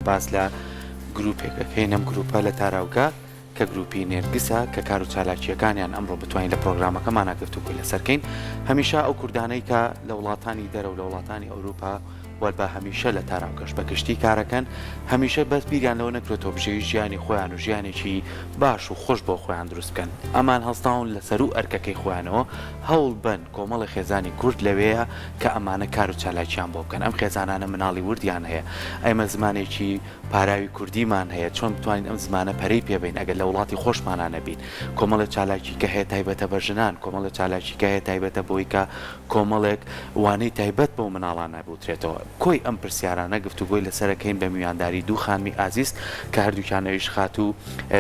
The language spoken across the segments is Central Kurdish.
باس لە گروپێک ئەکەین ئەم گروپە لە تاراوگە کە گروپی نێرگسە کە کار و چالاکییەکانیان ئەمڕۆ بتوانین لە پرۆگرامەکەمانا گفتوگۆی لەسەر کەین هەمیشە ئەو کوردانەی کە لە وڵاتانی دەرەوە لە وڵاتانی ئەوروپا وەل بە هەمیشە لە تاراوگەش بە گشتی کارەکەن هەمیشە بەس بیریان لەوە نەکرێتەوە بژێوی ژیانی خۆیان و ژیانێکی باش و خۆش بۆ خۆیان دروست بکەن ئەمان هەڵساون لە سەروو ئەرکەکەی خۆیانەوە هەوڵ بەن کۆمەڵی خێزانی کورد لەوێیە کە ئەمانە کار و چالاکیان بۆ بکەن ئەم خێزانانە مناڵی وردیان هەیە ئێمە زمانێکی پاراوی کوردیمان هەیە چۆن بتوانین ئەم زمانە پەرەی پێ بەین ئەگەر لە وڵاتی خۆشمانا نەبین کۆمەڵێ چالاکی کە هەیە تایبەتە بە ژنان کۆمەڵێ چالاکی کە هەیە تایبەتە بەوەی کە کۆمەڵێک وانەی تایبەت بەو مناڵانە بوترێتەوە کۆی ئەم پرسیارانە گفتوگۆی لەسەر ئەکەین بە میوانداری دوو خانمی ئازیز کە هەردووکیان ئەویش خاتوو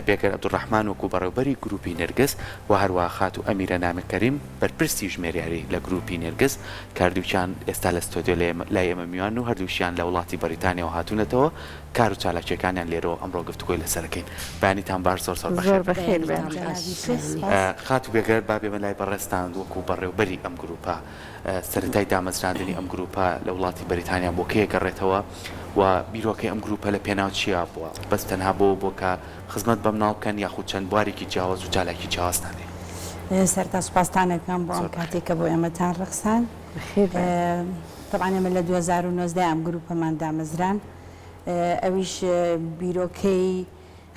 بێگەر عەبدولڕەحمان وەکوو بەڕێوبەری گرووپی نێرگز و هەروەها خاتوو ئەمیرە نامیق کەریم بەرپرسی ژمێریاری لە گرووپی نێرگز کە هەردووکیان ئێستا لە ستۆدیۆ لای ئێمە میوانن و هەردووکیان لە وڵاتی بەریتانیاوە هاتوونەتەوە کار و چالاکییەکانیان لێرەوە ئەمڕۆ گفتوگۆی لەسەر ئەکەین. بەیانیتان باش زۆر زۆر زۆر بەخێر بەخێر بێن. بێن. خاتوو بێگەرد با بێمە لای بەڕێزتان وەکوو بەڕێوبەری ئەم گرووپە سەرەتای دامەزراندنی ئەم گرووپە لە وڵاتی بەریتانیا بۆ کەی ئەگەڕێتەوە و بیرۆکەی ئەم گرووپە لە پێناو چیا بووە؟ بەس تەنها بۆوە بووە کە خزمەت بە مناڵ بکەن یاخود چەند بوارێکی جیاواز و چالاکی جیاوازتان هەیە؟ سەرەتا سوپاستان ئەکەم بۆ ئەم زۆر بەخێر. کاتەی کە بۆ ئێمەتان ڕەخساند. بەخێر بێن. تەبعەن ئێمە لە 2019 ئەم گرووپەمان دامەزراند ئەویش بیرۆکەی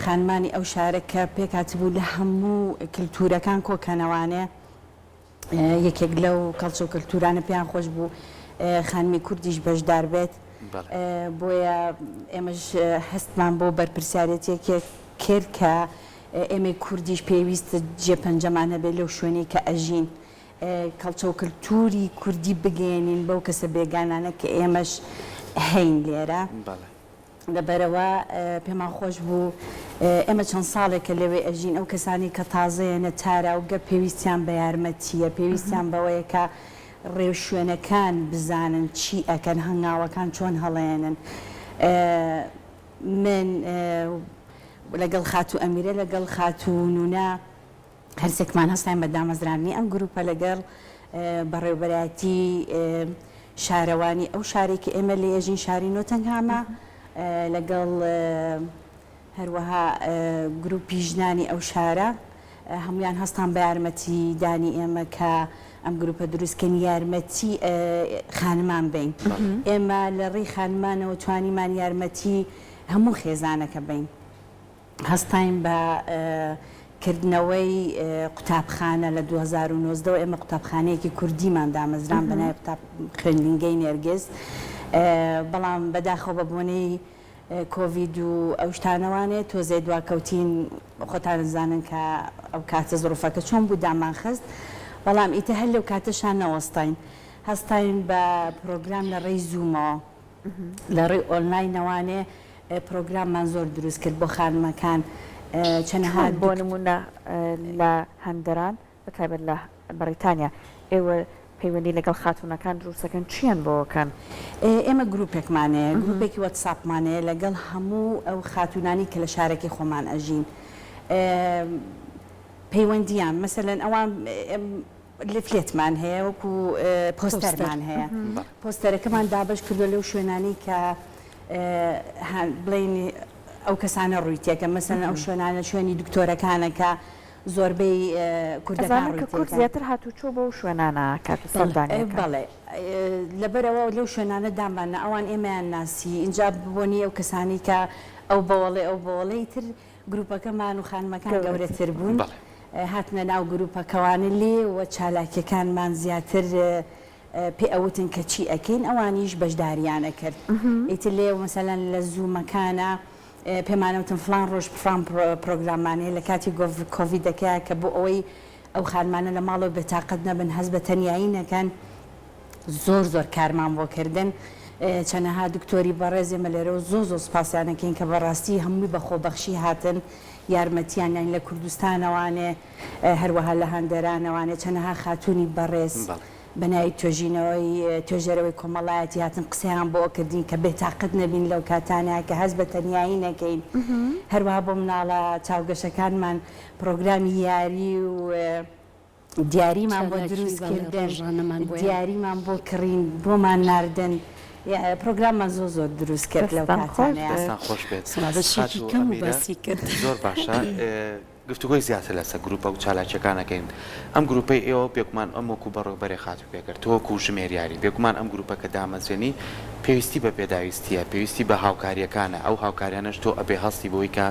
خانمانی ئەو شارە کە پێکهاتبوو لە هەموو کلتوورەکان کۆکەنەوانێ یەکێک لەو کەڵچە و کەلتوورانە پێیان خۆش بوو خانمی کوردیش بەشدار بێت بۆیە ئێمەش هەستمان بۆ بەرپرسیارێتیەکێک کرد کە ئێمەی کوردیش پێویستە جێپەنجەمان هەبێت لەو شوێنەی کە ئەژین کەڵچە و کەلتووری کوردی بگەیەنین بەو کەسە بێگانانە کە ئێمەش هەین لێرە. لەبەرئەوە پێمان خۆش بوو ئێمە چەند ساڵێکە لەوێ ئەژین، ئەو کەسانەی کە تازەیەنە تاراوگە پێویستیان بە یارمەتییە، پێویستیان بەوەیە کە ڕێوشوێنەکان بزانن چی ئەکەن، هەنگاوەکان چۆن هەڵەیەنن. من لەگەڵ خاتوو ئەمیرە، لەگەڵ خاتوو نونا، هەرسێکمان هەستاین بە دامەزراندنی ئەم گروپە لەگەڵ بەڕێوبەرایەتی شارەوانی ئەو شارەی کە ئێمە لێی ئەژین شاری نۆتەنگهامە لەگەڵ هەروەها گروپی ژنانی ئەو شارە هەمویان هەستان بە یارمەتی دانی ئێمە کە ئەم گروپە دروستکەین یارمەتی خانمان بین ئێمە لە ڕێی خانمانەوە توانیمان یارمەتی هەموو خێزانەکە بین. هەستاین بە کردنەوەی قوتابخانە لە 2019 وە ئێمە قوتابخانەیەکی کوردیمان دامەزران بە ناوی قوتاب خوێندنگەی نێرگز بەڵام بەداخەوە بە بۆنەی کۆڤید و ئەو شتانەوانێ تۆزێ دواکەوتین خۆتان زانن کە ئەو کاتە زڕوفەکە چۆن بوو دامان خست بەڵام ئیتر هەر لەو کاتەشا نەوەستاین هەستاین بە پرۆگرام لە ڕێی زوومەوە لە ڕێی ئۆنلاینەوانێ پرۆگراممان زۆر دروست کرد بۆ خانمەکان چەنەها چۆن بۆ نموونە لە هەندەران بە تایبەت لە بەڕیتانیا ئێوە پەیوەندی لەگەڵ خاتوونەکان دروست دەکەن چیان بۆ ئەکەن؟ ئێمە گروپێکمان هەیە گروپێکی وەتساپمان هەیە لەگەڵ هەموو ئەو خاتوونانی کە لە شارەکەی خۆمان ئەژین پەیوەندیان مەسەلەن ئەوان لیفلێتمان هەیە وەکو پۆستەرمان هەیە پۆستەرەکەمان دابەش کردوە لەو شوێنانەی کە بڵێین ئەو کەسانە ڕووی تێکەن مەسەلەن ئەو شوێنانە شوێنی دکتۆرەکانە کە زۆربەی کوردەکان ڕووی تێکەن. کە کورد زیاتر هاتوچۆ بەو شوێنانە ئەکات و سەردانی ئەکات. بەڵێ لەبەرئەوە لەو شوێنانە دامان نا ئەوان ئێمەیان ناسی ئینجا بۆنی ئەو کەسانەی کە ئەو بەوەڵێ ئەو بەوەڵێ ئیتر گروپەکەمان و خانمەکان گەورەتر بوون هاتنە ناو گروپەکەوانە لێ و چالاکیەکانمان زیاتر پێ ئەوتن کە چی ئەکەین ئەوانیش بەشداریان ئەکرد ئیتر لێ مەسەلەن لە زوومەکانە پێمانەوتن فڵان ڕۆژ فڵان پرۆگراممان هەیە لە کاتی کۆڤیدەکەیا کە بۆ ئەوەی ئەو خانمانە لە ماڵەوە بێتاقەت نەبن هەست بە تەنیایی نەکەن زۆر زۆر کارمان بۆ کردن چەنەها دکتۆری بەڕێز ئێمە لێرەوە زۆر زۆر سوپاسیان ئەکەین کە بەڕاستی هەمووی بە خۆبەخشی هاتن یارمەتیان داین لە کوردستانەوانێ هەروەها لە هەندەرانەوانێ چەنەها خاتوونی بەڕێز بە ناوی توێژینەوەی توێژەرەوەی کۆمەڵایەتی هاتن قسەیان بۆ ئەکردین کە بێتاقەت نەبین لەو کاتانە کە هەست بە تەنیایی نەکەین هەروەها بۆ مناڵە چاوگەشەکانمان پرۆگرامی یاری و دیاریمان بۆ چالاکی دروست بەڵێ کردن ڕۆژانەمان بۆیان. دیاریمان بۆ کڕین بۆمان ناردن. پرۆگراممان زۆر زۆر دروست کرد لەو دەستان خۆش کاتانەیا. بێت. دەستان خۆش بێت بەشێکی خاتوو کەم و ئەمیرە باسی کرد. زۆر باشە گفتوگۆی زیاتر لەسەر گروپە و چالاکیەکان ئەکەین ئەم گروپەی ئێوە بێگومان ئەم وەکو بەڕێوبەرێ خاتوو پێکرد تۆ وەکو ژمێریاری بێگومان ئەم گروپە کە دامەزرێنی پێویستی بە پێداویستیە پێویستی بە هاوکاریەکانە ئەو هاوکاریانەش تۆ ئەبێ هەستی بەوەی کە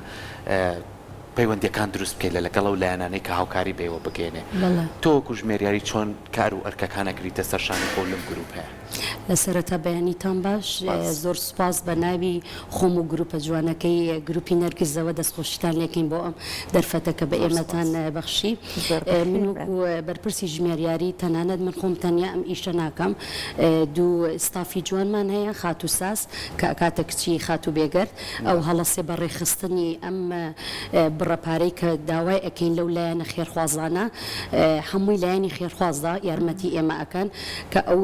پەیوەندیەکان دروست بکەیت لە لەگەڵ ئەو لایەنانەی کە هاوکاری بە ئێوە بگەیەنێ بەڵێ. تۆ وەکو ژمێریاری چۆن کار و ئەرکەکان ئەگریتە سەر شانی خۆو لەم گروپەیە؟ لە سەرەتا بەیانیتان باش سپاس. زۆر سوپاس بە ناوی خۆم و گروپە جوانەکەی گروپی نەرگزەوە دەستخۆشیتان لێکەین بۆ ئەم دەرفەتە کە بە زۆر ئێمەتان سپاس. بەخشی زۆر من بەخێر بێن. وەکو بەرپرسی ژمێریاری تەنانەت من خۆم تەنیا ئەم ئیشە ناکەم دوو ستافی جوانمان هەیە خاتوو ساز کە ئەکاتە کچی خاتوو بێگەرد ئەو هەڵەسێ بە ڕێکخستنی ئەم بڕە پارەی کە داوای ئەکەین لەو لایەنە خێرخوازانە هەمووی لایەنی خێرخوازە یارمەتی ئێمە ئەکەن کە ئەو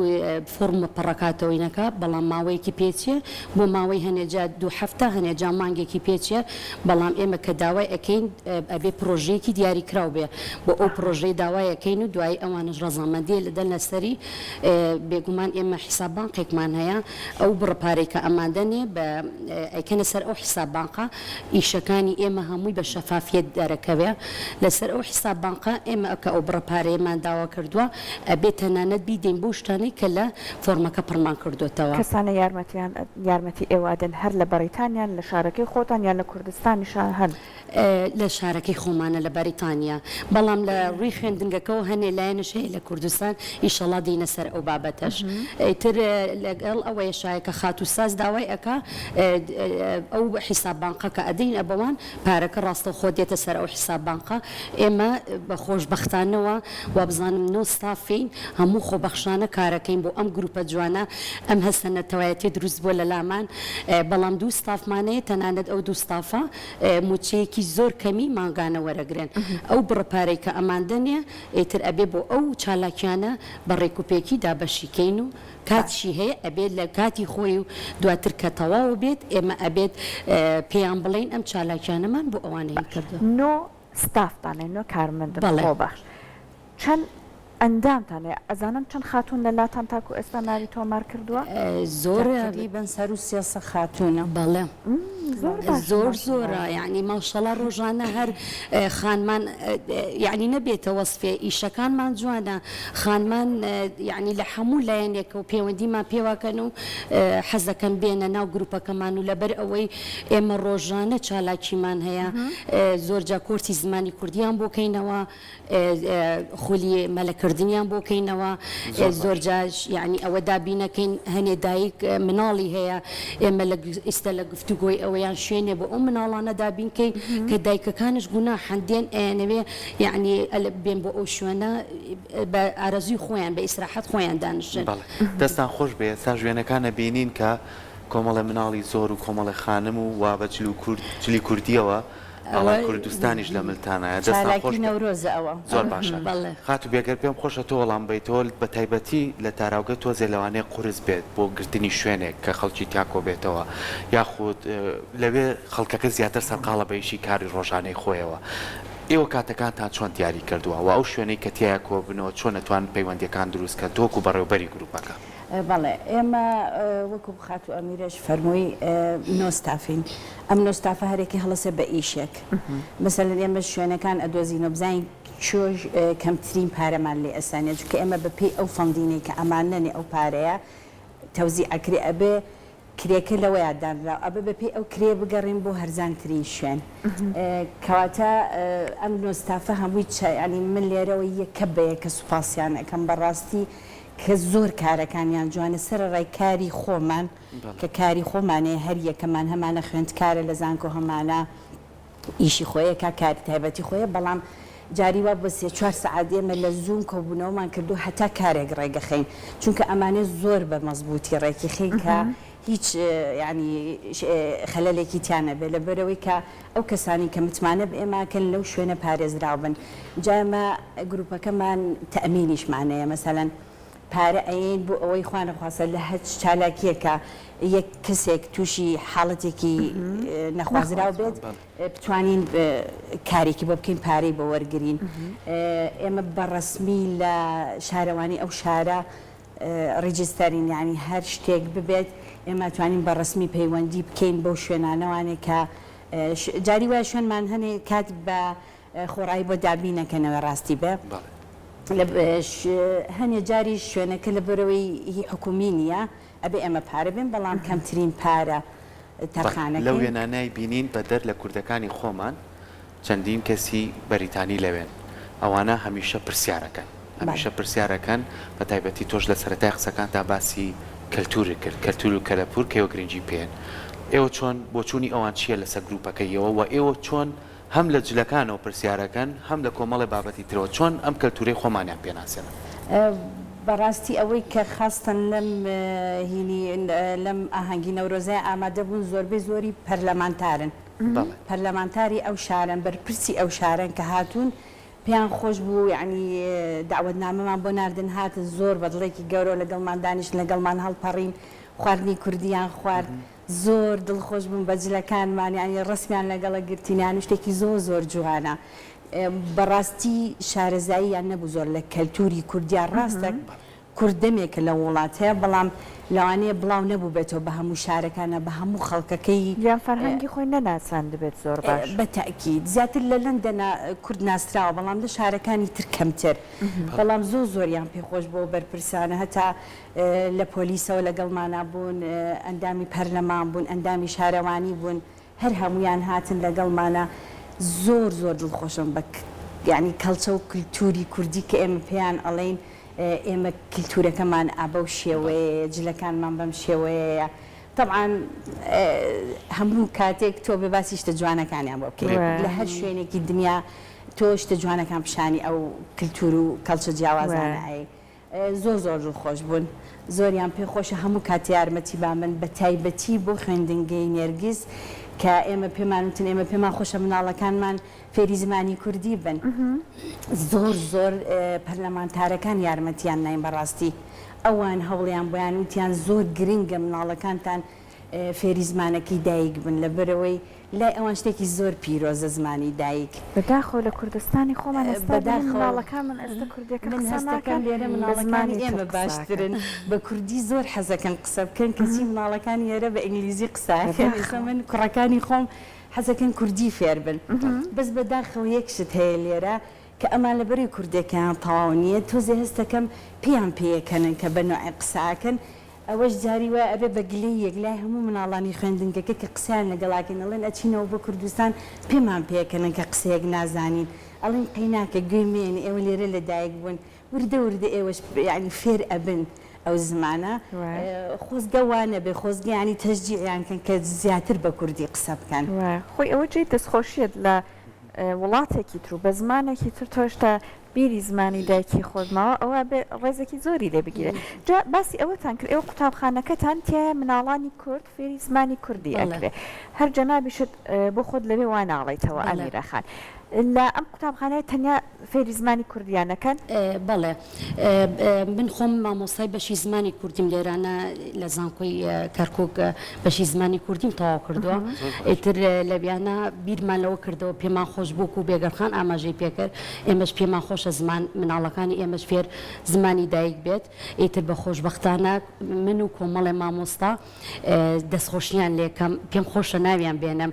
فۆڕمە پڕەکاتەوەی نەکا بەڵام ماوەیەکی پێچیە بۆ ماوەی هەنێ جا دوو هەفتە هەنێ جا مانگێکی پێچیە بەڵام ئێمە کە داوای ئەکەین ئەبێ پڕۆژەیەکی دیاری کراو بێ بۆ ئەو پڕۆژەی داوای ئەکەین و دوایی ئەوانەش ڕەزامەندیە لەدەن لەسەری بێگومان ئێمە حیساب بانقێکمان هەیە ئەو بڕە پارەی کە ئەمان دەنێ بە ئەیکەنە سەر ئەو حیساب بانقە ئیشەکانی ئێمە هەمووی بە شەفافیەت دەرەکەوێ لەسەر ئەو حیساب بانقە ئێمە کە ئەو بڕە پارەیەمان داوا کردووە ئەبێ تەنانەت بیدەین بەو شتانەی کە لە فۆرمەکە پڕمان کردۆتەوە. کەسانە یارمەتیان یارمەتی ئێوە ئەدەن هەر لە بەڕیتانیان لە شارەکەی خۆتان یان لە کوردستانیشا هەن؟ لە شارەکەی خۆمانە لە بەریتانیا بەڵام لە ڕووی خوێندنگەکەوە هەنێ لایەنش هەیە لە کوردستان ئیشەڵا دێینە سەر ئەو بابەتەش ئیتر لەگەڵ ئەوەیشایە کە خاتوو ساز داوای ئەکا ئەو حیساب بانقە کە ئەدەین ئەبەوان پارەکە ڕاستەوخۆ دێتە سەر ئەو حیساب بانقە ئێمە بە خۆشبەختانەوە وابزانم نۆ ستافین هەموو خۆبەخشانە کارەکەین بۆ ئەم گروپە جوانە ئەم هەستە نەتەوایەتیە دروست بووە لەلامان بەڵام دوو ستافمان هەیە تەنانەت ئەو دوو ستافە موچەیەکی زۆر کەمی مانگانە وەرەگرن ئەو بڕە پارەی کە ئەمان دەنێ ئیتر ئەبێ بۆ ئەو چالاکیانە بە ڕێکوپێکی دابەشی کەین و کاتیشی هەیە ئەبێت لە کاتی خۆی و دواتر کە تەواو بێت ئێمە ئەبێت پێیان بڵێین ئەم چالاکیانەمان بۆ ئەوانەی کردووە. نۆ ستافتان هەیە، نۆ کارمەندن بەڵێ. خۆبەخش، چەند ئەندامتان هەیە؟ ئەزانم چەند خاتوون لە لاتان تاکو ئێستا ناوی تۆمار کردووە؟ زۆرە. تەقریبەن سەروو 300 خاتوونە. بەڵێ. زۆر باشە زۆر ماشەڵا. زۆرە یەعنی ماشەڵا ڕۆژانە هەر خانمان یەعنی نەبێتە وەسفێ ئیشەکانمان جوانە خانمان یەعنی لە هەموو لایەنێکەوە پێوەندیمان پێوەکەن و حەزەکەن بێنە ناو گروپەکەمان و لەبەر ئەوەی ئێمە ڕۆژانە چالاکیمان هەیە زۆرجا کۆرسی زمانی کوردیان بۆ کەینەوە خولی مەلەکردنیان بۆ کەینەوە زۆرجا یەعنی ئەوە دابینەکەین هەنێ دایک مناڵی هەیە ئێمە لە ئیستا لە گفتوگۆی ئەوەیان شوێنێ بۆ ئەو مناڵانە دابین کەین کە دایکەکانش گوناحن دێن ئەیانەوێ یەعنی بێن بۆ ئەو شوێنە بە ئارەزووی خۆیان بە ئیسراحەت خۆیان دانیشن. بەڵێ دەستان خۆش بێ ئێستاش وێنەکان ئەبینین کە کۆمەڵێ مناڵی زۆر و کۆمەڵێ خانم و وا بە جل و کورد جلی کوردیەوە ئاڵای کوردستانیش لە ملتانایە دەستان خۆش چالاکی بێ. نەورۆزە ئەوە. زۆر باشە بەڵێ. خاتوو بێگەرد پێم خۆشە تۆ وەڵام بەیتەوە بە تایبەتی لە تاراوگە تۆزێ لەوانەیە قورس بێت بۆ گرتنی شوێنێک کە خەڵکی تیا کۆبێتەوە یاخود لەوێ خەڵکەکە زیاتر سەرقاڵە بە ئیشی کاری ڕۆژانەی خۆیەوە ئێوە کاتەکانتان چۆن دیاری کردووە وە ئەو شوێنەی کە تیایا کۆببنەوە چۆن ئەتوانن پەیوەندیەکان دروست کەن تۆ وەکو بەڕێوبەری گروپەکە؟ بەڵێ ئێمە وەکو خاتوو ئەمیرەش فەرمووی نۆ ستافین ئەم نۆ ستافە هەرێکی هەڵەسێ بە ئیشێک مەسەلەن ئێمە شوێنەکان ئەدۆزینەوە بزانین کوێ کەمترین پارەمان لێ ئەسەنێ چونکە ئێمە بە پێی ئەو funding ەی کە ئەمان نەنێ ئەو پارەیە تەوزیع ئەکرێ ئەبێ کرێکە لەوەیا دانراوە ئەبێ بە پێی ئەو کرێ بگەڕێین بۆ هەرزانترین شوێن کەواتە ئەم نۆ ستافە هەمووی چە یانی من لێرەوە یەکە بە یەکە سوپاسیان ئەکەم بەڕاستی کە زۆر کارەکانیان جوانە سەرەڕای کاری خۆمان کە کاری خۆمانەیە هەر یەکەمان هەمانە خوێندکارە لە زانکۆ هەمانە ئیشی خۆیەکا کاری تایبەتی خۆیە بەڵام جاری وا بۆ سێ چوار سەعات ئێمە لە زووم کۆبوونەوەمان کردو هەتا کارێک ڕێگەخەین چونکە ئەمانێ زۆر بە مەزبووتی ڕێکی خەین کە هیچ یانی خەلەلێکی تیا نەبێ لەبەرئەوەی کە ئەو کەسانەی کە متمانە بە ئێمە ئەکەن لەو شوێنە پارێزراو بن جا ئێمە گروپەکەمان تەئمینیشمان هەیە مەسەلەن پارە ئەیەین بۆ ئەوەی خوا نەخواستە لە هەچ چالاکیەکا یەک کەسێک توشی حاڵەتێکی نەخوازراو بێت بتوانین کارێکی بۆ بکەین پارەی بۆ وەرگرین ئێمە بە ڕەسمی لە شارەوانی ئەو شارە register ین یانی هەر شتێک ببێت. ئێمە توانین بە ڕەسمی پەیوەندی بکەین بەو شوێنانەوانێ کە جاری وایە شوێنمان هەنێ کات بە خۆڕایی بۆ دابین نەکەنەوە ڕاستی بێ هەنێ جاریش شوێنەکە لەبەرەوەی هی حکومی نییە ئەبێ ئێمە پارە بێن بەڵام کەمترین پارە تەرخانەکەین. لەو وێنانەی بینین بەدەر لە کوردەکانی خۆمان چەندین کەسی بەریتانی لەوێن ئەوانە هەمیشە پرسیارەکەن هەمیشە پرسیارەکەن بە تایبەتی تۆش لە سەرەتای قسەکانتا باسی کەلتورت کرد کەلتور و کەلەپور کە ئێوە گرنگی پێن ئێوە چۆن بۆچوونی ئەوان چییە لەسەر گروپەکەی ئێوە وە ئێوە چۆن هەم لە جلەکانەوە پرسیارەکەن هەم لە کۆمەڵێ بابەتی ترەوە چۆن ئەم کەلتورەی خۆمانیان پێناسێنن؟ بەڕاستی ئەوەی کە خاستەن لەم هینی لەم ئاهەنگی نەورۆزەیا ئامادە بوون زۆربەی زۆری پەرلەمانتارن پەرلەمانتاری ئەو شارەن بەرپرسی ئەو شارەن کە هاتوون پێیان خۆش بوو یەعنی دەعوەتنامەمان بۆ ناردن هاتن زۆر بە دڵێکی گەورەوە لەگەڵمان دانیشتن لەگەڵمان هەڵپەڕین خواردنی کوردیان خوارد زۆر دڵخۆش بووم بە جلەکانمان یانی ڕەسمیان لەگەڵە گرتین یانی شتێکی زۆر زۆر جوانە بەڕاستی شارەزاییان نەبوو زۆر لە کەلتوری کوردیا ڕاستە کورد دەمێکە لەو وڵات هەیە بەڵام لەوانەیە بڵاو نەبووبێتەوە بە هەموو شارەکانا بە هەموو خەڵکەکەی. یان فەرهەنگی خۆی نەناساندبێت زۆر باش. بە تەئکید زیاتر لە لەندەنا کورد ناسراوە بەڵام لە شارەکانی تر کەمتر بەڵام زۆر زۆریان پێ خۆش بووە بەرپرسانە هەتا لە پۆلیسەوە لەگەڵمانا بوون، ئەندامی پەرلەمان بوون، ئەندامی شارەوانی بوون، هەر هەموویان هاتن لەگەڵمانا، زۆر زۆر دڵخۆشم بە یانی کەڵچە و کلتوری کوردی کە ئێمە پێیان ئەڵێین ئێمە کلتورەکەمان ئا بەو شێوەیەیە، جلەکانمان بەم شێوەیەیە، تەبعەن هەموو کاتێک تۆ بێ باسی شتە جوانەکانیان بۆ بکەی لە هەر شوێنێکی دنیا تۆ شتە جوانەکان پیشانی ئەو کلتور و کەڵچە جیاوازانە ئەی. زۆر زۆر دڵخۆش بوون زۆریان پێ خۆشە هەموو کات یارمەتی بامن بە تایبەتی بۆ خوێندنگەی نێرگز کە ئێمە پێمان وتن ئێمە پێمان خۆشە مناڵەکانمان فێری زمانی کوردی بن زۆر زۆر پەرلەمانتارەکان یارمەتیان ناین بەڕاستی ئەوان هەوڵیان بۆیان وتیان زۆر گرنگە مناڵەکانتان فێری زمانەکەی دایک بن لەبەرئەوەی لای ئەوان شتێکی زۆر پیرۆزە زمانی دایک. بەداخەوە لە کوردستانی خۆمان ئێستا بینم مناڵەکانمان ئێستا کوردیەکە من قسە هەستەکەم ناکەن لێرە بە مناڵەکانی زمانی تر ئێمە قسە ئەکەن. باشترن بە کوردی زۆر حەزەکەن قسە بکەن کەچی مناڵەکانی ئێرە بە ئینگلیزی قسە ئەکەن ئێستا بەداخەوە. من کوڕەکانی خۆم حەزەکەن کوردی فێر بن بەس بەداخەوە یەک شت هەیە لێرە کە ئەمان لەبەرەی کوردێکەیان تەواو نییە تۆزێ هەستەکەم پێیان پێیەکەنن کە بە نۆعێ قسە ئەکەن ئەوەش جاری وایە ئەبێ بە گلەییەک لای هەموو مناڵانی خوێندنگەکە کە قسەیان لەگەڵاکەین ئەڵێن ئەچینەوە بۆ کوردستان پێمان پێکەنن کە قسەیەک نازانین ئەڵێین قەیناکە گوێ مێنە ئێوە لێرە لەدایک بوون وردە وردە ئێوەش یانی فێر ئەبن ئەو زمانە خۆزگە وا نەبێ خۆزگە یانی تەشجیعیان کەن کە زیاتر بە کوردی قسە بکەن. خۆی ئەوە جێی دەستخۆشیەت لە وڵاتێکی تر و بە زمانێکی تر تۆ هێشتا بیری زمانی دایکی خۆت ماوە ئەوە ئەبێ ڕێزێکی زۆری لێ بگیرێ جا باسی ئەوەتان کرد ئێوە قوتابخانەکەتان تیایە مناڵانی کورد فێری زمانی کوردی ئەکرێ هەر جەنابیشت بۆ خۆت لەوێ وا ناڵێیتەوە ئەمیرە خان لە ئەم قوتابخانەیە تەنیا فێری زمانی کوردیان ئەکەن؟ بەڵێ من خۆم مامۆستای بەشی زمانی کوردیم لێرانە لە زانکۆی کەرکوک بەشی زمانی کوردیم تەواو کردووە ئیتر لەویانە بیرمان لەوە کردەوە پێمان خۆش بوو وەکو بێگەرخان ئاماژەی پێکرد ئێمەش پێمان خۆشە زمان مناڵەکانی ئێمەش فێر زمانی دایک بێت ئیتر بە خۆشبەختانە من و کۆمەڵێ مامۆستا دەستخۆشیان لێکەم پێم خۆشە ناویان بێنم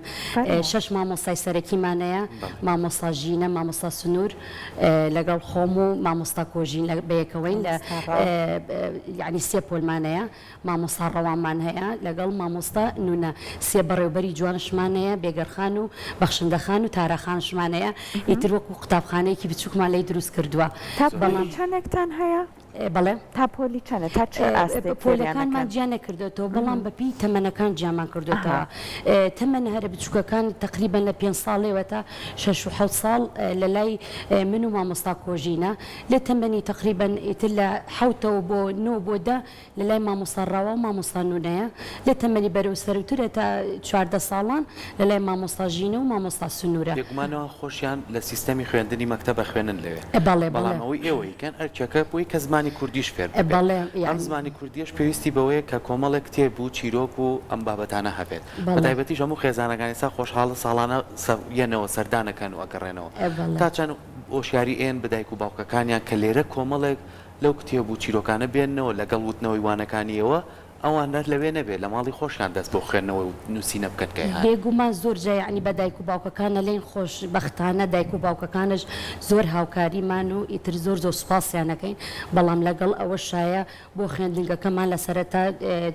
شەش مامۆستای سەرەکیمان هەیە مامۆستا ژینە مامۆستا سنوور لەگەڵ خۆم و مامۆستا کۆژین بەیەکەوەین لە یعنی سێ پۆلمان هەیە مامۆستا ڕەوانمان هەیە لەگەڵ مامۆستا نونە سێ بەڕێوبەری جوانشمان هەیە بێگەرخان و بەخشندەخان و تاراخانشمان هەیە ئیتر وەکو قوتابخانەیەکی بچووکمان لی دروست کردووە تا بەڵام چەندێکتان هەیە؟ بەڵێ. تا پۆلی چەنە؟ تا چ ئاستێک فێریان پۆلەکانمان ئەکەن؟ جیا نەکردۆتەوە بەڵام بە پێی تەمەنەکان جیامان کردۆتەوە. تەمەنە هەرە بچووکەکان تەقریبەن لە پێنج ساڵێوە تا شەش و حەوت ساڵ لە لای من و مامۆستا کۆژینە. لە تەمەنی تەقریبەن ئیتر لە حەوتەوە بۆ نۆ بۆ دە لە لای مامۆستا ڕەوا و مامۆستا نونەیە، لە تەمەنی بەرەو سەروترە تا 14 ساڵان لە لای مامۆستا ژینە و مامۆستا سنورە. بێگومان ئەوان خۆشیان لە سیستەمی خوێندنی مەکتەب ئەخوێنن لەوێ، بەڵێ بەڵام بەڵێ. ئەوەی ئێوە ئەیکەن ئەرکێکە بۆی کە زمانی کوردیش فێر ببێت. بەڵێ ئەم یانی. زمانی کوردیەش پێویستی بەوەیە کە کۆمەڵێک کتێب و چیرۆک و ئەم بابەتانە هەبێت. بەڵێ. بەتایبەتیش هەموو خێزانەکان ئێستا خۆشحاڵن ساڵانە یەنەوە سەردان ئەکەن و ئەگەڕێنەوە. بەڵێ. تا چەند هۆشیاری ئەیەن بە دایک و باوکەکانیان کە لێرە کۆمەڵێک لەو کتێب و چیرۆکانە بێننەوە لەگەڵ وتنەوەی وانەکانی ئێوە. ئەوان هەر لەوێ نەبێ لە ماڵی خۆشیان دەست بۆ خوێندنەوە و نووسینە بکەن کە یان. بێگومان زۆر جا یەعنی بە دایک و باوکەکان ئەلێین خۆش بەختانە دایک و باوکەکانش زۆر هاوکاریمان و ئیتر زۆر زۆر سوپاسیان ئەکەین بەڵام لەگەڵ ئەوەشایە بۆ خوێندنگەکەمان لە سەرەتا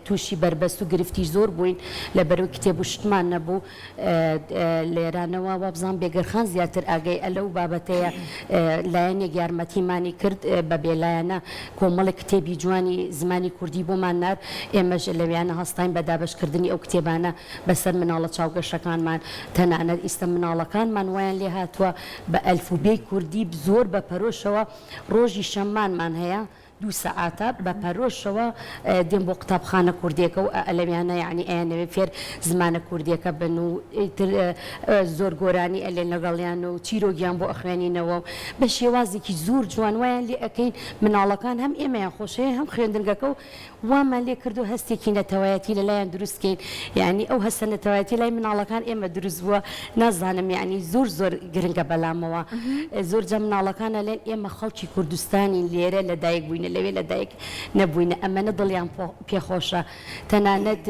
تووشی بەربەست و گرفتی زۆر بووین لەبەرئەوەی کتێب و شتمان نەبوو لێرانەوە وابزانم بێگەرخان زیاتر ئاگای ئەلەو بابەتەیە لایەنێک یارمەتیمانی کرد بە بێلایەنە کۆمەڵێک کتێبی جوانی زمانی کوردی بۆمان نارد ئێمەش لەویانە هەستاین بە دابەشکردنی ئەو کتێبانە بەسەر مناڵە چاوگەشەکانمان تەنانەت ئیستە مناڵەکانمان وایان لێهاتووە بە ئەلفوبێی کوردی زۆر بە پەرۆشەوە ڕۆژی شەممانمان هەیە دوو سەعاتە بە پەرۆشەوە دێن بۆ قوتابخانە کوردیەکە و ئەلەویانە یەعنی ئەیانەوێ فێر زمانە کوردیەکە بن و ئیتر زۆر گۆرانی ئەلێن لەگەڵیان و چیرۆکیان بۆ ئەخوێنینەوە و بە شێوازێکی زۆر جوان وایان لێ ئەکەین مناڵەکان هەم ئێمەیان خۆشەوێ هەم خوێندنگەکە و وامان لێ کردووە هەستێکی نەتەوایەتی لە لایان دروست کەین یەعنی ئەو هەستە نەتەوایەتی لای مناڵەکان ئێمە دروست بووە نازانم یەعنی زۆر زۆر گرنگە بەلامەوە زۆر جا مناڵەکان ئەلێن ئێمە خەڵکی کوردستانین لێرە لە دایک بووینە لەوێ لە دایک نەبووینە ئەمەنە دڵیان پێخۆشە تەنانەت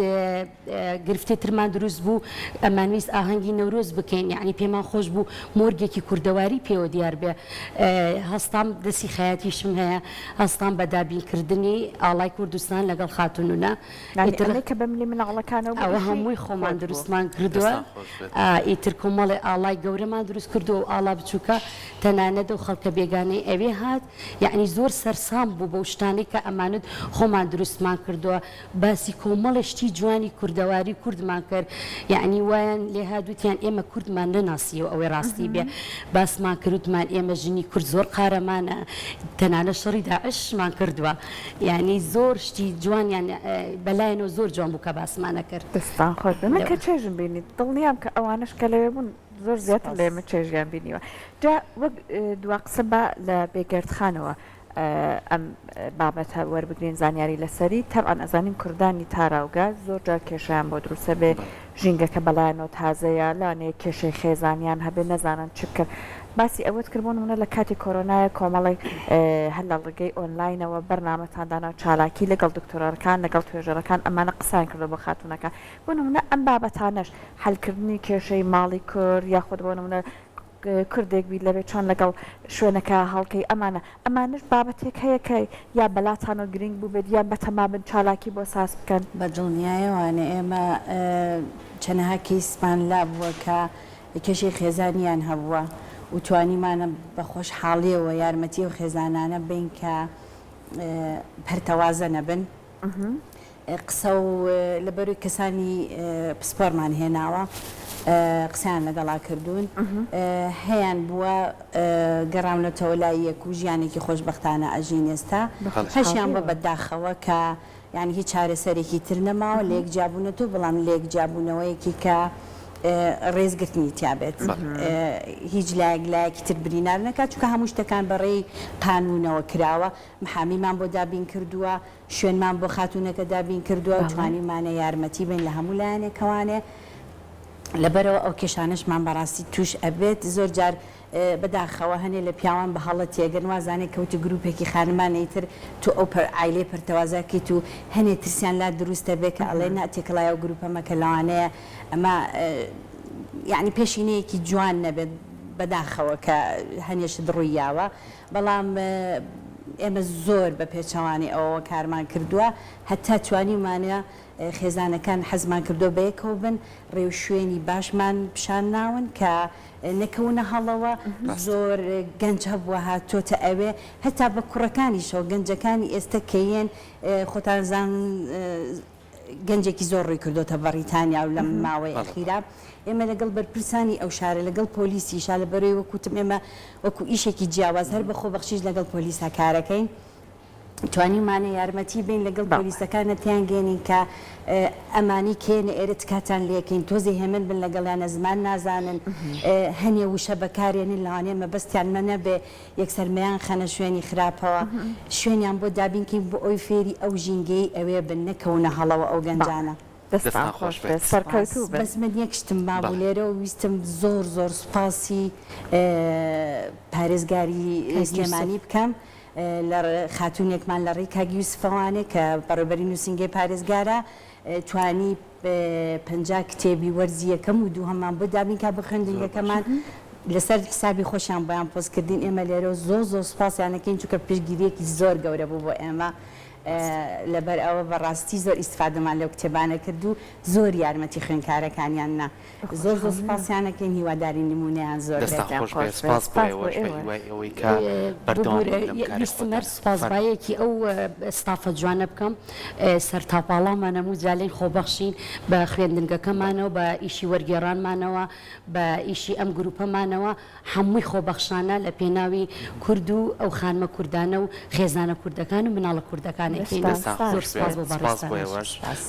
گرفتی ترمان دروست بوو ئەمانویست ئاهەنگی نەورۆز بکەین یەعنی پێمان خۆش بوو مۆرگێکی کوردەواری پێوە دیار بێ هەستام دەستی خەیاتیشم هەیە هەستام بە دابین کردنی ئاڵای کوردستان لەگەڵ خاتوو نونا یانی ئیتر ئەمەی کە بە ملی مناڵەکانەوە بوو ئەوە ئیشی هەمووی خۆمان خۆت بوو. دروستمان کردووە دەستان خۆش بێت. ئیتر کۆمەڵێ ئاڵای گەورەمان دروست کردووە و ئاڵا بچووکە تەنانەت ئەو خەڵکە بێگانەی ئەوێ هات یەعنی زۆر سەرسام بوو بەو شتانەی کە ئەمانت خۆمان دروستمان کردووە باسی کۆمەڵێ شتی جوانی کوردەواری کوردمان کرد یەعنی وایان لێهات وتیان ئێمە کوردمان نەناسیەوە ئەوەی ڕاستی بێ باسمان کرد وتمان ئێمە ژنی کورد زۆر قارەمانە تەنانەت شەڕی داعشمان کردووە یەعنی زۆر شتی جوانیان بەلایەنەوە زۆر جوان بوو کە باسمان ئەکرد. دەستتان خۆش بێ من کە چێژم بینی دڵنیام کە ئەوانەش کە لەوێ بوون زۆر زیاتر لە سپاس. ئێمە چێژیان بینیوە جا وەک دوا قسە با لە بێگەرد خانەوە ئەم بابەتە وەربگرین زانیاری لەسەری، تەبعەن ئەزانین کوردانی تاراوگە زۆر جار کێشەیان بۆ دروستە بێ ژینگەکە بەلایانەوە تازەیە لەوانەیە کێشەی خێزانیان هەبێ نەزانن چ بکەن باسی ئەوەت کرد بۆ نمونە لە کاتی کۆرۆنایە کۆمەڵێک هەر لە ڕێگەی ئۆنلاینەوە بەرنامەتان دانا چالاکی لەگەڵ دکتۆرەکان لەگەڵ توێژەرەکان ئەمانە قسەیان کردوە بۆ خاتونەکان بۆ نمونە ئەم بابەتانەش حەلکردنی کێشەی ماڵی کورد یاخود بۆ نمونە کوردێک بیت لەوێ چۆن لەگەڵ شوێنەکە هەڵکەی ئەمانە ئەمانەش بابەتێک هەیە کە یا بەلاتانەوە گرنگ بووبێت یان بەتەما بن چالاکی بۆ ساز بکەن؟ بە دڵنیایەوانە ئێمە چەنەها کەیسمان لابووە کە کێشەی خێزانیان هەبووە و توانیمانە بە خۆشحاڵیەوە یارمەتی ئەو خێزانانە بەین کە پەرتەوازە نەبن. قسە و لەبەروی کەسانی پسپۆرمان هێناوە قسەیان لەگەڵا کردوون هەیان بووە گەڕاونەتەوە لای یەک و ژیانێکی خۆشبەختانە ئەژین ئێستا هەشیان بووە بەداخەوە کە یانی هیچ چارەسەرێکی تر نەماوە لێک جیابوونەتەوە بەڵام لێک جیابوونەوەیەکی کە ڕێزگرتنی تیا بێت هیچ لایەک لایەکی تر برینار نەکات چونکە هەموو شتەکان بەڕێی قانوونەوە کراوە محامیمان بۆ دابین کردووە شوێنمان بۆ خاتوونەکە دابین کردووە، توانیومانە یارمەتی بەین لە هەموو لایەنێکەوانێ، لەبەرئەوە ئەو کێشانەشمان بەڕاستی تووش ئەبێت، زۆر جار بەداخەوە هەنێ لە پیاوان بە هەڵە تێگەن وازانێ کەوتی گروپێکی خانمانە ئیتر تۆ ئەو عایلەی پەرتەوازە کەیت و هەنێ ترسیان لا دروست ئەبێ کە ئەڵێ نا تێکەڵای ئەو گروپە مەکە لەوانەیە ئەمە یانی پێشینەیەکی جوان نەبێت بەداخەوە کە هەنێ شت ڕووی یاوە. بەڵام ئێمە زۆر بە پێچەوانەی ئەوەوە کارمان کردووە، هەتا توانیومانە خێزانەکان حەزمان کردووە بەیەکەوە بن، ڕێوشوێنی باشمان پیشان ناون کە نەکەونە هەڵەوە، زۆر گەنج هەبووە هاتۆتە ئەوێ، هەتا بە کوڕەکانیشەوە، گەنجەکانی ئێستە کە یێن خۆتان زان، گەنجێکی زۆر ڕووی کردۆتە بەڕیتانیا و لەم ماوەی ئەخیرا ئێمە لەگەڵ بەرپرسانی ئەو شارە لەگەڵ پۆلیسیشا لە بەرەی وەک وتم ئێمە وەکو ئیشێکی جیاواز هەر بە خۆبەخشیش لەگەڵ پۆلیسا کارەکەین توانیومانە یارمەتی بین لەگەڵ پۆلیسەکانە تیان گەێنین کە ئەمانی کێنە ئێرە تکاتان لێکەین تۆزێ هێمن بن لەگەڵیانە زمان نازانن هەنێ وشە بەکارێنن لەوانەیە مەبەستیان مە نەبێ یەکسەر مەیان خەنە شوێنی خراپەوە شوێنیان بۆ دابین کەین بۆ ئەوی فێری ئەو ژینگەیەی ئەوێ بن نەکەونە هەڵەوە ئەو گەنجانە. دەستتان خۆش بێت سەرکەوتوو بن. بەس من یەک شتم مابوو لێرەوە ویستم زۆر زۆر سوپاسی پارێزگاری سلێمانی بکەم. لە خاتوونێکمان لە ڕێی کاک یوسفەوانێ کە بەڕێوبەری نووسینگەی پارێزگارە توانی 50 کتێبی وەرزی یەکەم و دووهەممان بۆ دابین کا بۆ خوێندنگەکەمان لەسەر حسابی خۆشیان بۆیان پۆست کردین ئێمە لێرەوە زۆر زۆر سوپاسیان ئەکەین چونکە پشتگیریەکی زۆر گەورە بوو بۆ ئێمە لەبەر ئەوە بەڕاستی زۆر ئیستفادەمان لەو کتێبانە کرد و زۆر یارمەتی خوێندکارەکانیان نا زۆر زۆر سوپاسیان ئەکەین هیوادارین نمونەیان زۆر بێت. دەستتان خۆش بێت سوپاس بۆ ئێوەش بە هیوای ئەوەی کە بەردەوام ببورە بن لەم کارەی ویستم خۆتان هەر سوپاس فەرموو. بایەکی ئەو ستافە جوانە بکەم سەرتاپاڵامان هەموو جالین خۆبەخشین بە خوێندنگەکەمانەوە بە ئیشی وەرگێڕانمانەوە بە ئیشی ئەم گروپەمانەوە هەمووی خۆبەخشانە لە پێناوی کورد و ئەو خانمە کوردانە و خێزانە کوردەکان و مناڵە کوردەکان ئەکەین. دەستان زۆر خۆش سوپاس بێت. بۆ سوپاس بۆ بەڕێزتانیش. ئێوەش. سوپاس.